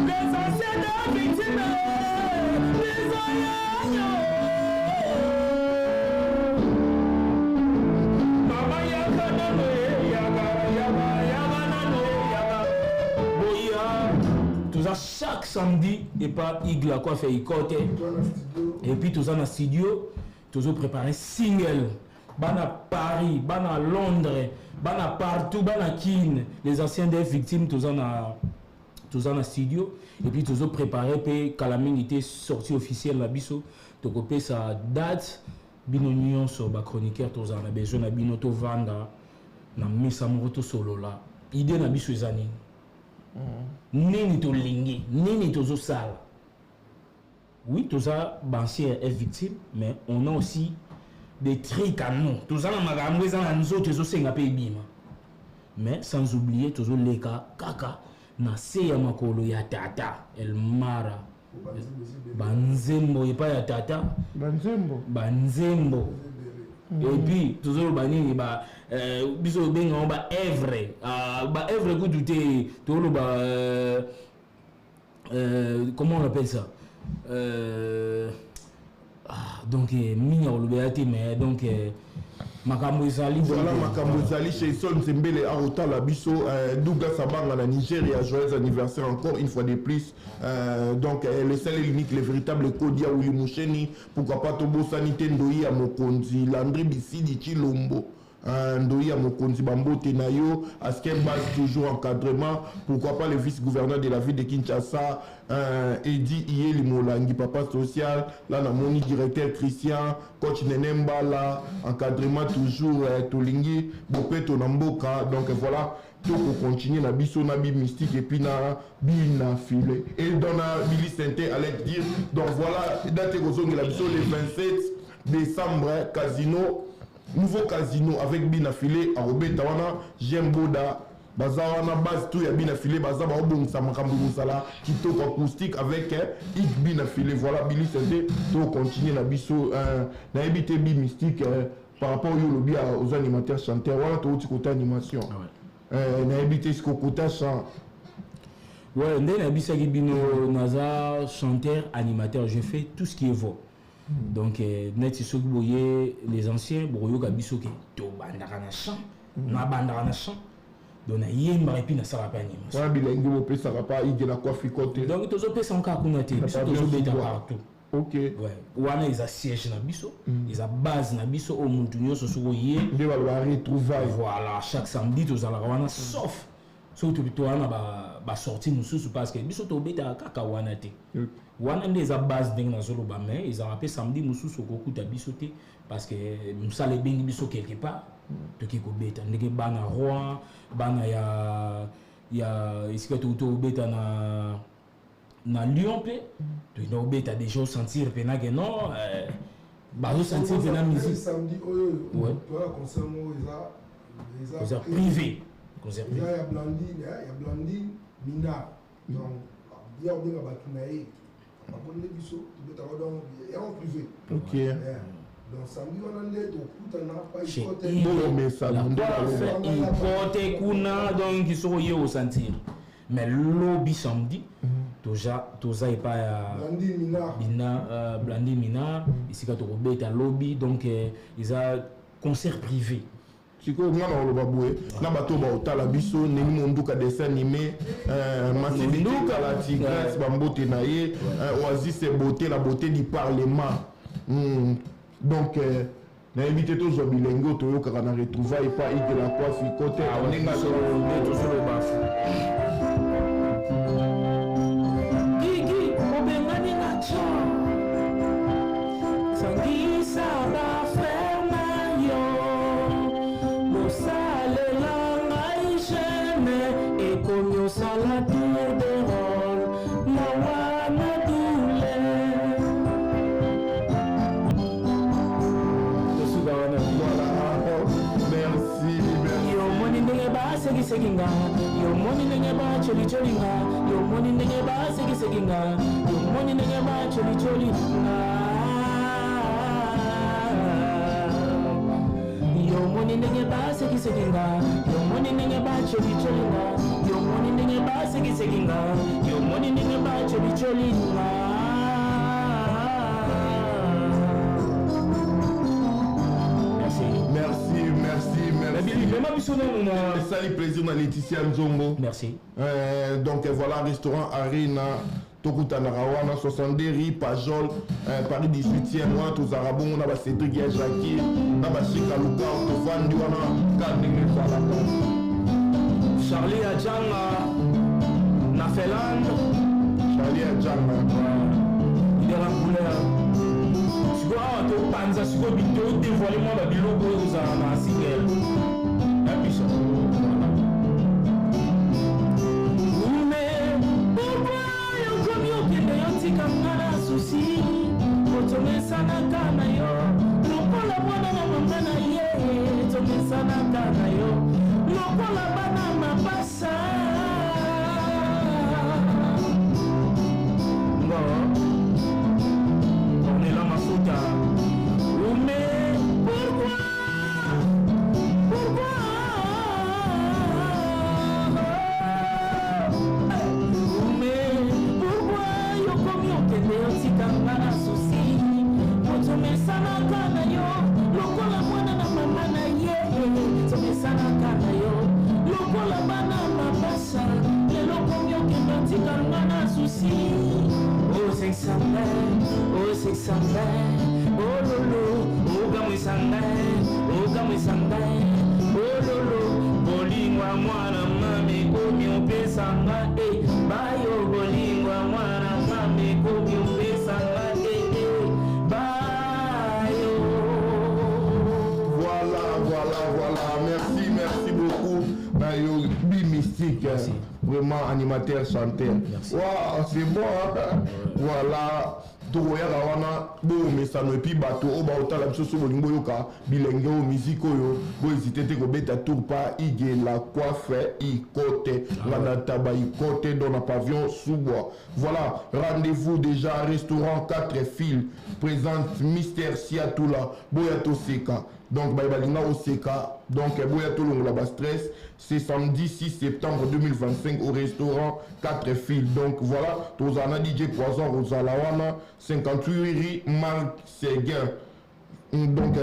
Les anciennes victimes, les Mama yaka nano yaka yaka yaka nano yaka boya. Toza chaque samedi epa Igla Kwafe Ikote, et puis toza na studio, tozopréparer single. Bana Paris, bana Londres, bana partout, bana Kine, les anciens des victimes, toza na studio et puis tozopréparer mpe kala mingi te sortie officielle na biso. Tokopesa date. Bino nyonso bachroniqueur, tozala na besoin na bino, tovanda na mesa moko, tosolola idée na biso eza nini, nini tolingi, nini tozosala. Oui, toza baancien ya victime, mais on a aussi des trucs à nous. Toza na makambo eza na nzoto, ezosenga mpe ebima, mais sans oublier tozoleka kaka na se ya makolo ya tata Elmara, banzembo epai ya tata. Banzembo. Banzembo, et puis tozoloba nini, ba biso obengango baœuvre, baœuvre kutu te, toloba comment on appelle ça, ah, donc mingi ya kolobela te, mais donc makambo ezali. Voilà, makambo ezali chez Sol Nzembele arotala biso, Douglas Abanga na Nigeria, joyeux anniversaire encore une fois de plus. Donc le seul et l'unique, le véritable Kodia Willy Moucheni, pourquoi pas tobosani te Ndoi ya mokonzi Landry Bisidi Chilombo, Ndoi ya mokonzi, bambote na yo. Askem Base, toujours encadrement. Pourquoi pas le vice-gouverneur de la ville de Kinshasa, Edi Ieli Molangi, papa social là, namoni directeur Christian, coach Nene Mbala, encadrement toujours, tolingi bopeto na mboka. Donc voilà, tokocontinue na biso na Bimystique et puis na Bina File et dans na Billy Sente allait dire. Donc voilà, date ekozongela biso le 27 décembre, casino, nouveau casino avec Bina File akobeta wana. J'aime boda baza wana, base tout ya Bina File baza baobongisa makambo mosala kitoko, acoustique avec ik Bina File. Voilà, Billy Sente, tocontinue na biso. Nayebi te, Bimystique, par rapport oyo olobi aux animateurs chanteur wana, touti kota animation. Nayebi te siko kota chant. Ouais, nde nayebisaki bino, naza chanteur animateur, je fais tout ce qui est voix. Donc neti soki boye les anciens bokoyoka biso ke tobandaka na chant, nabandaka na chant, donc nayembaka et puis nasalaka mpe animation. Wana bilenge bopesaka pa igela kwafiko te? Donc tozopesa ngo kaka kuna te, biso tozobeta partout. Ok. Ouais. Wana eza siège na biso, eza base na biso oyo mutu nyonso soki oye nde baloba retrouvaille. Voilà, chaque samedi tozalaka wana, sauf Soki toza na basortie mosusu, parce que biso tobetaka kaka wana te. Wana nde eza base, ndenge nazoloba, mais ezalaka mpe samedi mosusu okokuta biso te, parce que mosala ebengi biso quelque part, toki kobeta. Ndenge bana roi, bana ya esika toki tobeta na Lyon mpe tokenda kobeta, déjà osentir mpena ke non, bazosentir mpena musique. Samedi oyo toza concert moko, eza concert privé, concert privé ya Blandine, ya Blandine Mina. Donc ya kobenga bato na ye, bakonde biso tobetaka, donc yango privé. Donc samedi wana nde tokutana. Ikote kuna, donc soki oye osentir. Mais lobi samedi toza epai ya Bina, Blandine Mina, esika tokobeta lobi. Donc eza concert privé. Sikoyo nga na koloba boye na bato baotala biso, ndenge Monduka dessin animé, Masibituka la tigresse, bambote na ye, Oasis beauté, la beauté du parlement. Donc nayebi te, tozwa bilenge oyo toyokaka na retrouvaille epa Igela Kwafi kote ndenge tozoloba. Gigi obengani nga, tio sangisa bafrère na yo, bosalela ngai gene, ekomi osala tour de rôle, mawa na douleur. Tosuka wana. Voilà, merci, merci. Yomoni ndenge basekiseki nga, yomoni ndenge bacolicoli nga, yomoni ndenge basekiseki nga, yomoni ndenge bacolicoli nga, yomoni ndenge basekiseki nga, yomoni ndenge bacolicoli nga, yomoni ndenge basekiseki nga, yomoni ndenge bacolicoli nga. Merci. Merci, merci, merci. Mema biso nanu na Esali plaisir na Laetitia Nzongo. Merci. Donc voilà, restaurant Arena, tokutanaka wana 62 rue Pajol, Paris 18e. Wana tozalaka bongo na baCédrik ya Jacqui na bashika Luka, tofandi wana ka ndenge ezalaka. Charlie Ajanga na Finlande. Charlie Ajanga. Leader en couleur. Sikoyo awa topanza, sikoyo todévoile mwa babiloko oyo kozala na single ya biso. Mais pourquoi yokomi okende, yotika nga na souci? Otomesanaka na yo lokola mwana na mama na ye, tomesanaka na yo lokola bana mapasa. Ngo Ornella Mafuta. Mais pourquoi, pourquoi, mais pourquoi yokomi okende, otika nga na souci? Motomesanaka na yo lokola mwana na mama na ye, tomesanaka na yo lokola bana mapasa, lelo komi okende, otika nga na souci. Osekisa ngai, osekisa ngai, ololo, okamwisa ngai, okamwisa ngai, ololo. Bolingo ya mwana mama ekomi opesa nga e bayo, bolingo ya mwana mama ekomi opesa nga e bayo. Voilà, voilà, voilà. Merci, merci beaucoup na yo Bi Mystique. Merci. Vraiment animateur, chanteur. Merci. Wow, c'est bon, hein? Voilà, tokoyaka wana bomesano. Et puis bato oyo baotala biso, so bolingi boyoka bilenge oyo, musique oyo, bohésite te kobeta tour pa Igela Coiffe Ikote, nganda taba Ikote, dans na pavillon sous-bois. Voilà, rendez-vous déjà, restaurant 4 fils présente Mister Siatula. Boya toseka, donc baye balinga oseka, donc boya tolongola bastress. C'est samedi 6 septembre 2025 au restaurant 4 fils. Donc voilà, tozala na DJ Poison Rozala wana, 58 rue Marc Seguin, donc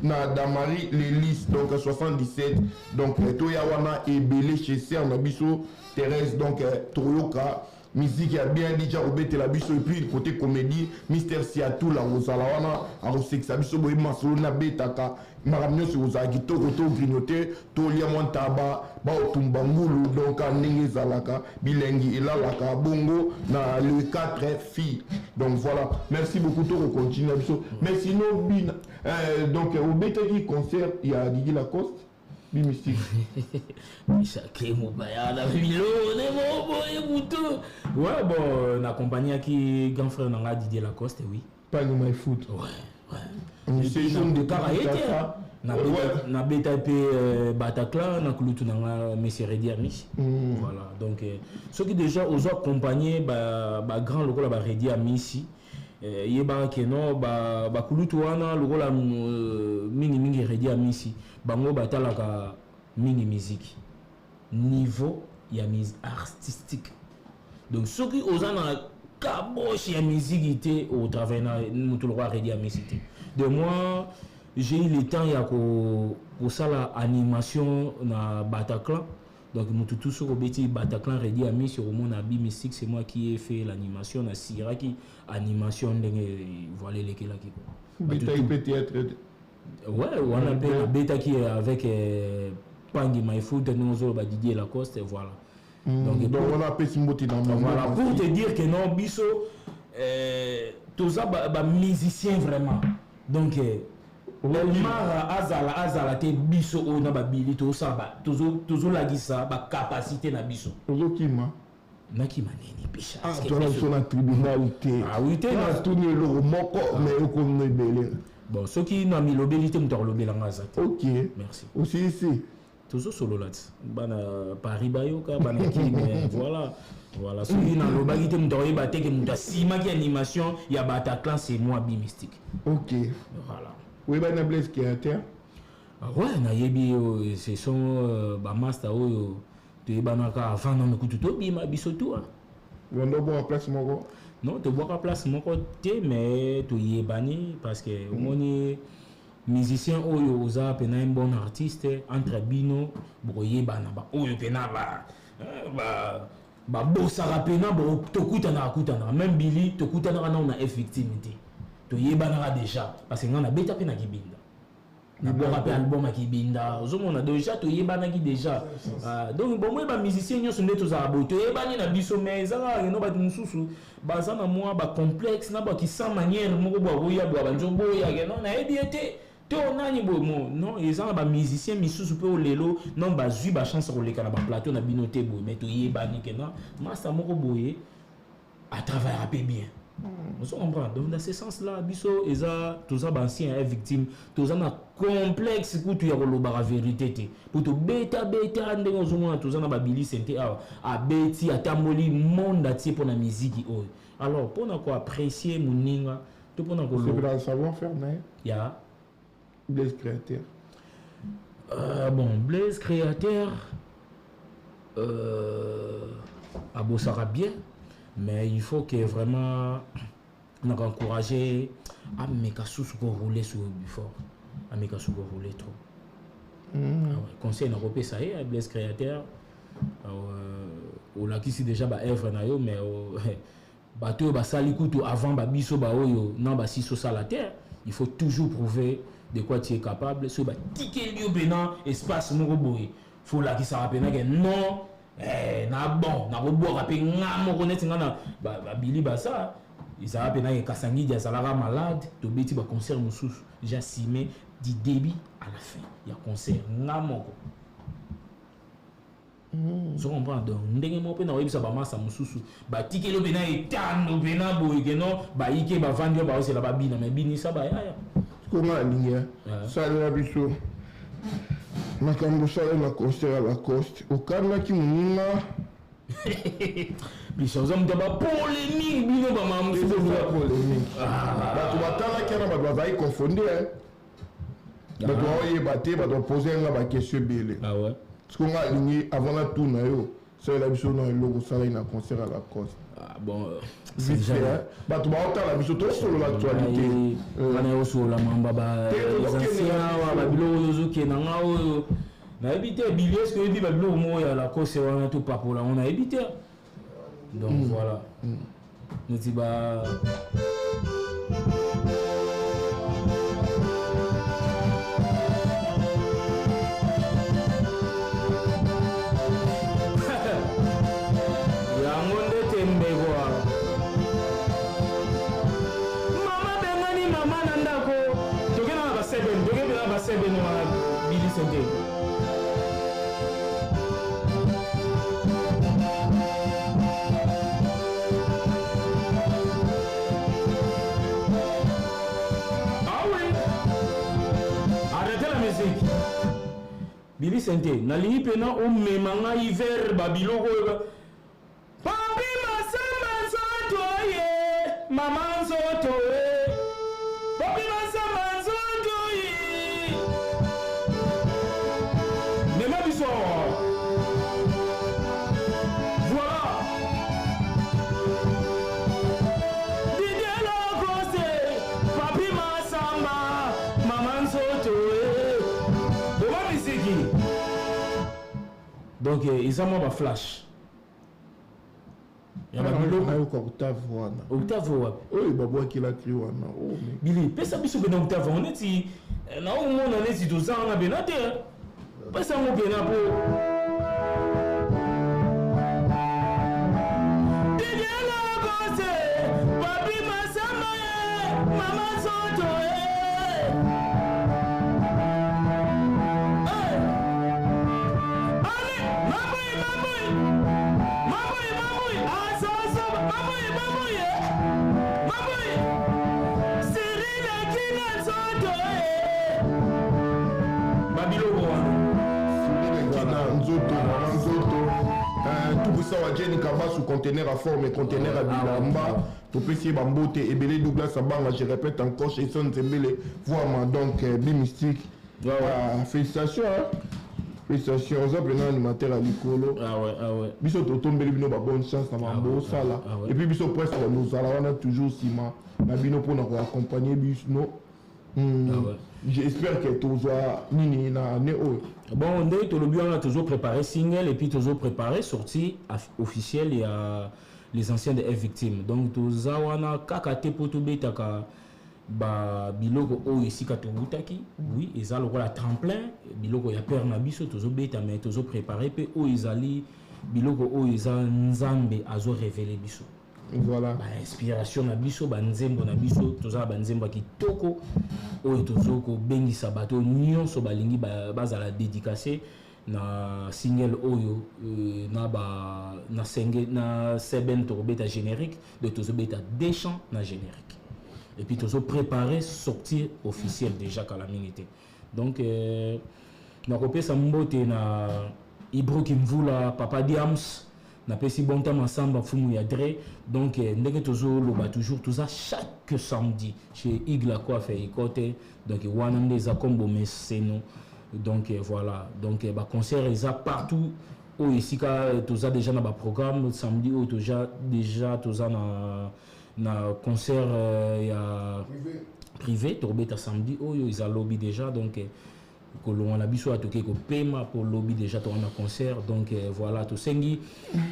na Damari Lelis, donc 77. Donc toya wana ebele chez ser na biso Thérèse. Donc toyoka. Musique ya bien, DJ akobetela biso. Et puis côté comédie, Mister Siatul akozala wana, akosekisa biso boye masolo nabetaka makambo nyonso. Ekozala kitoko, to grignote, tolia mwa ntaba, baotumba ngulu. Donc ndenge ezalaka, bilengi elalaka bongo na le 4 filles. Donc voilà, merci beaucoup, tokocontinue na biso. Mais sinon bina donc obetaki concert ya Didi Lacoste, Bimystique? Chacun mobaya bilone moboye butu. Ouais, bon, naaccompagnaki grand frère na nga Didier Lacoste, oui. Pangi My Foot. Ouais. Séjour de Kaka ye te, nabeta mpe Bataclan na kulutu na nga Monsieur Redi Amici. Voilà, donc soki déjà ozo accompagner bagrand lokola baredi Amisi, yebaka ke no bakulutu wana lokola mingimingi Redi Amisi, bango batalaka mingi musique, niveau ya mise artistique. Donc soki oza na caboche ya musique te, otravaille na moto lokola Redi Amisi te. De moi, j'ai eu le temps ya kosala animation na Bataclan. Donc motu tu soki obeti Bataclan, Redi Amisi, okomona Bimystique, c'est moi qui ai fait l'animation. Nasiraki animation ndenge voilà elekelaki. Betaki mpe théâtre? Ouais, wana mpe nabetaki avec Pangi Maifoot, ndenge ozoloba Didier Lacoste, voilà. Donc, donc wana apesi mbote na Voilà, pour te dire que non, biso toza bamusicien vraiment. Donc Elmara azala azala te, biso oyo na babili tozosala, tozolakisa bacapacité na biso. Ozokima. Nakima nini, Pisha? Toza biso na tribunal te. Ah oui, te. Natuni eloko moko, mais okomino ebele. Bon, soki na milobeli te, moto akolobelanga aza te. Ok. Merci. Osilisi. Tozosolola ti bana Paris bayoka, bana Kine. Voilà, soki nalobaki te, moto akoyeba te ke moto asimaki animation ya Bataclan, c'est moi, Bimystique. Ok. Voilà. Oyebani na Blaise Créateur? Ouais, nayebi. Ce sont bamaster oyo toyebanaka avant nano kutu tobima biso tu. Wanda obwaka place moko? Non, tobwaka place moko te, mais toyebani parce que omoni musicien oyo oza mpena un bon artiste, entre bino bokoyebana. Baoyo mpena babosaka mpena, tokutanaka kutanaka. Même Bili, tokutanaka nano na F Victime te, toyebanaka déjà parce que ngai nabeta mpe na Kibinda, nabwaka mpe album ya Kibinda. Ozomona, déjà toyebanaki déjà. Donc bomoi bamusicien nyonso nde tozala boye, toyebani na biso. Mais eza kaka keno bato mosusu baza na mwa bacomplexe na bakisa manière moko boya koya boya banzo boya keno nayebi ye te to nani boye mo. Non, eza na bamusicien misusu mpe oyo lelo non bazwi bachance koleka na baplateau na bino te boye, mais toyebani keno masa moko boye atravaillera mpe bien. Ozo comprendre? Donc dans ce sens là, biso eza toza baancien ya Victime, toza na complexe kutu ya kolobaka vérité te, po tobetabeta ndenge ozomona. Toza na babilise te awa, abeti, atamboli monde atie mpo na miziki oyo. Alors mpona koapprécier moninga to mpona koloba savoir faire na ye. Ya Blaise Créateur. Bon, Blaise Créateur abosaka bien, mais il faut que vraiment naka encourager ameka susu korouler sur fort, ameka su korouler trop. Ah ouais, conseil nakopesa ye, Blaise Créateur, olakisi déjà baœuvre na yo, mais bato oyo basali kutu avant babiso baoyo na basisi osala te. Il faut toujours prouver de quoi tu es capable. Soki batikeli yo mpena espace moko boye, faut olakisaka mpena ke non, na bon nakobwaka mpe nga moko neti nga na babili baza. Ezalaka mpena ke Kasangidi azalaka malade, tobeti baconcert mosusu, j'assume du début à la fin ya concert nga moko. Ozo comprendre? Donc ndenge moko mpe na koyebisa bamasa mosusu, batikeli mpena etando mpena boye keno bayike bavandi oyo baozela babina, me binisa bayaya. Konga nalingi salela biso makambo osala na concert ya Lacoste, okangaki moninga. Biso oza moto ya bapolémique, bino bamama mosusu. Polémique, bato batalaki wana, bato bazali confonde, bato baoyeba te, bato bapose nga baquestion ebele. Ah ouais. Parce que nga alingi avant natuna yo, salela biso na eloko osalaki na concert ya Lacoste. Ah, bon, vite fait, bato baotala biso, tosolola actualité. Wana osolola mamba baancien awa, babiloko oyo ozokenda nga oyo nayebi te. Bili, est-ce oyebi babiloko moko ya Lacoste wana topapola ngo? Nayebi te. Donc voilà, neti ba yango nde tembe kwa mama bengani mama na ndako, tokenda na basebene, tokende na basebene wana bilise te. Ah oui, arrêtez la musique. Billy Sente, nalingi mpena omema ngai vers babiloko oyo. Papi Masamba nzoto ye, mama nzoto ye, Papi Masamba nzoto ye, mema biso. Voilà, Didier Lacoste, Papi Masamba, mama nzoto ye, boma misiki. Donc eza mwa baflash ya babiloko. Nayoka octave wana. Octave wapi? Oyo babwakela cri wana, oh, mais Bili, pesa biso pena octave yango. Neti naomona neti toza wana pena te, pesa yango pena po Didier Lacoste, Papi Masamba ye, mama nzoto ye. Eh! Ale, maboi, maboi, maboi, maboi, asoso, maboi, maboi, eh. Maboi, Cyril Akina nzoto ye. Babiloko wana. Kina nzoto, mama nzoto. Tubusa wa Jenny Kabasu, conteneur à forme, conteneur à bilamba, topesi ye bambote ebele. Douglas Abanga, je répète encore, chez Son Nzembele Voama. Donc Bimystique. Ah, félicitations, hein. Félicitations, oza mpena animateur ya likolo. Ah ouais, ah ouais. Biso totombeli bino babonne chance na mambo osala. Ah ouais. Et puis biso presque nozala wana toujours nsima na bino mpona koaccompagne bino. Ah ouais. J'espère que tozwa nini na année oyo. Bon, ndenge tolobi wana, tozopréparer single et puis tozopréparer sortie officielle ya Les Anciens de F Victime. Donc toza wana kaka te mpo tobetaka babiloko oyo esika towutaki. Oui, eza lokola tremplin, biloko ya père na biso tozobeta, mais tozopréparer mpe oyo ezali biloko oyo eza Nzambe azorévéler biso. Bainspiration na biso, banzembo na biso, toza na banzembo ya kitoko oyo tozo kobengisa bato nyonso balingi bazala dédicace na single oyo na ba na senge na seben. Tokobeta générique, donc tozobeta deux chants na générique et puis tozo préparer sortie officielle déjà kala mingi te. Donc nakopesa mbote na Ibroki Mvula, Papa Diams, napesi Bonta Masamba, Mfumu ya Dre. Donc ndenge tozoloba toujours, toza chaque samedi chez Igla Coiffe Ikote. Donc wana nde eza comme bomeseno. Donc voilà, donc baconcert eza partout oyo esika toza déjà na baprogramme. Samedi oyo toza déjà, toza na concert ya privé, tokobeta samedi oyo eza lobi déjà. Donc kolongwa na biso atoke kopema mpo lobi déjà toza na concert. Donc voilà, tosengi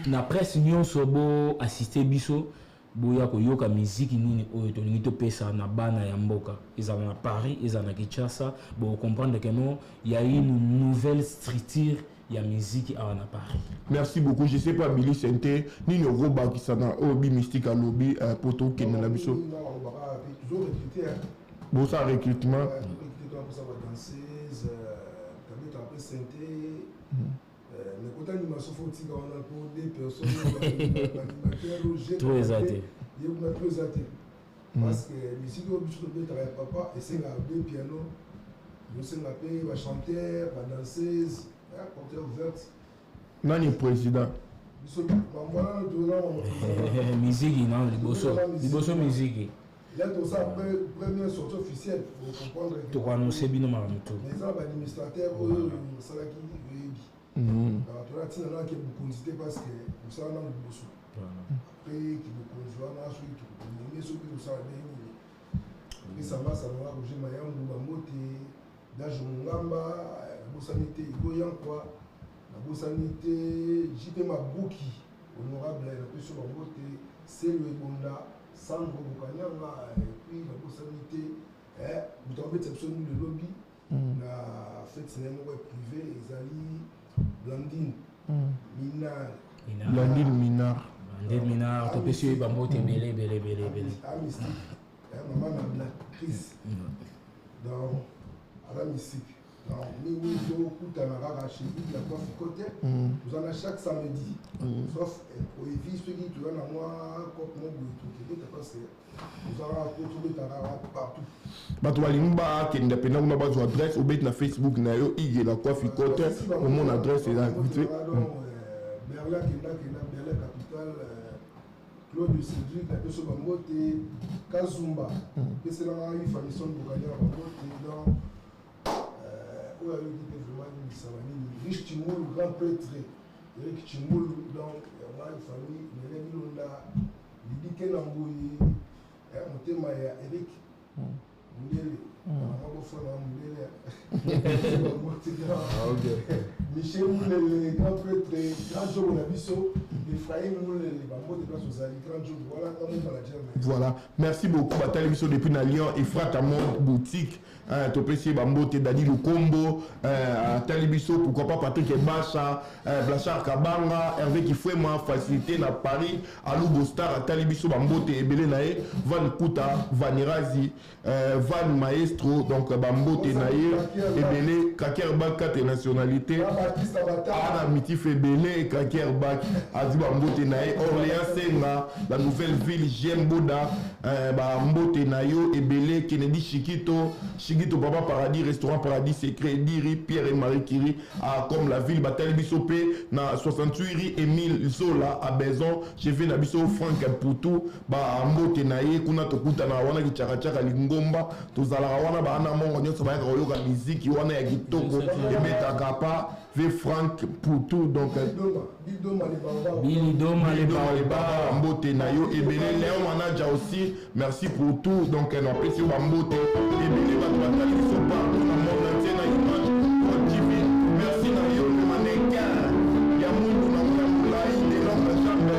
na presse nyonso bo assiste biso, boya koyoka miziki nini oyo tolingi topesa na bana ya mboka, ezala na Paris, ezala na Kinshasa. Bocomprendre que non, ya une nouvelle structure ya miziki awa na Paris. Merci beaucoup. Je sais pas, Billy Sente, nini okobakisa na oyo Bimystique alobi po tokende na biso? Toujours recruter. Bosa recrutement. Recruter badanseuse, tabeta mpe synthé, mais kota animation, faut tika wana po deux personnes baanimateur. Trop eza te. Ye kuna trop eza te, parce que misiki oyo biso tobetaka ya papa esengaka deux piano, osenga mpe bachanteur, badanseuse, porte ouverte. Nani président? Biso bamwana toza. Miziki na liboso, liboso miziki. Là tosala première sortie officielle, faut comprendre. Tokoannonce bino makambo to. Mais eza na baadministrateur oyo osalaki, oyebi, toza ntina nake bokonzi te, parce que mosala nano liboso, après kibokonzi wana soki tokokomeme, soki tosala ndenge nini. Opesa masano na Roger Mayambu bambote, Dage Mongamba nabosani te, Igo Yankwa nabosani te, JP Mabuki. Honorable, napesi yo bambote. Selo Ebonda, Sandro Bokanyanga, et puis nabosani te moto akobetisa biso ndule elobi na fête na ye moko ya privé, ezali Blandine Minar. Blandine Minar. Blandine Minar, topesi yo bambote ebele ebele ebele ebele. Mystique, mama na Black Chris, donc aza mystique. Donc mingi tokutana kaka chez la Coiffe Côté. Toza na chaque samedi, sauf imprévu. Soki toza na mwa cope mo boye, tokebeta, parce que toza kaka tobeta kaka partout. Bato balingi bakende mpena kuna, bazwa adresse, obeti na Facebook na yo, Igela Coiffe Côté, omona adresse eza vite fait. Berlin, kenda kenda Berlin capitale. Claude Cédric, na biso bambote. Kazumba, peselanga Ifamison Bokania bambote. Donc oyo ayoki te, vraiment misala nini. Riche Chimulu, grand prêtre Eric Chimulu, donc yango famille Nene Bilonda, Lidike na Mbuyi, motema ya Eric Mundele, mama bofana Mundele. Michel Mulele, grand prêtre, grand jogo na biso Ephraim Mulele, bambote place ozali, grand jogo wana, nga mo manager na. Voilà, merci beaucoup. Batali biso depuis na Lyon, Efrata Monde Boutique, topesi ye bambote. Dadi Lukombo atali biso, pourquoi pas Patrick Ebasha, Blachard Kabanga, Hervé Kifwema, facilité na Paris, Alubo Star atali biso, bambote ebele na ye. Van Kuta Vanirazi, Van Maestro, donc bambote na ye ebele. Kaker Bak, quatre nationalité, ana mitif ebele. Kaker Bak azwi bambote na ye. Orléans Senga, la nouvelle ville, Gem Boda, bambote na yo ebele. Kennedy Shikito, Shikito Papa Paradis, restaurant Paradis Secret, Diri Pierre et Marie Curie à comme la ville. Batali biso mpe na 68 rue Émile Zola à Bezon, chef na biso Frank Putu, bambote na ye. Kuna tokutana wana kichakachaka lingomba, tozalaka wana, baana mongo nyonso bayaka koyoka miziki wana ya kitoko ebetaka pa ve Frank Putu. Donc Billy Doma le Baobab, bambote na yo ebele. Léon Manager aussi, merci pour tout. Donc napesi yo bambote ebele. Bato batali biso partout na monde entier na Image TV, merci na yo. Le mannequin ya mwindu na ya molai de longue jambe,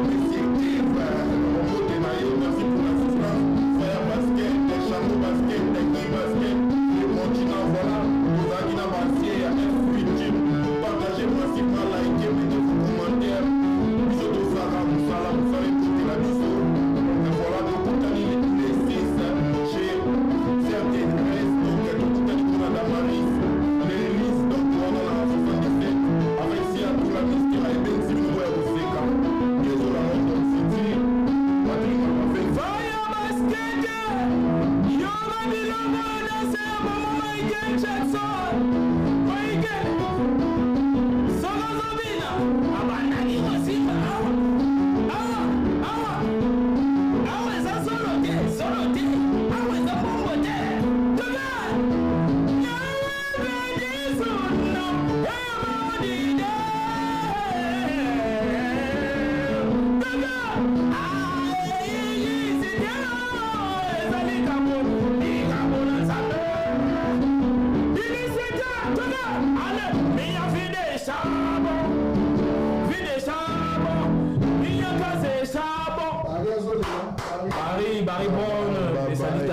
monsieur Steve, bambote na yo, merci pour l'assistance. Fire Basket, Chango Basket, Guy Basket, le continent, voilà, tozalaki na basie ya F8. Partagez massivement, likez, mettez vos commentaires. Biso tosala mosala, mosala ekotela biso. Voilà, tokutani les 6 chez certaines Grèce. Donc tokutani mpona Damaris l'Élise, donc wana na 77 avec Siatou la mystère ebengisi bino boya koseka ezola London City. Patrik Malmafe. Fire Basket, yoga bilongo na se bongo. Michael Jackson, Michael sokozobina abandaki kosimba awa awa awa awa. Eza solo te, solo te, awa eza bongo te. Toka nyabedizuno emodide toka ayeyisite ezali kambo likambo na Nzambe. Ilisite toka ale miya vide charbon, vide charbon, miya kase charbon. Paris, Paris, bonne, les salutations.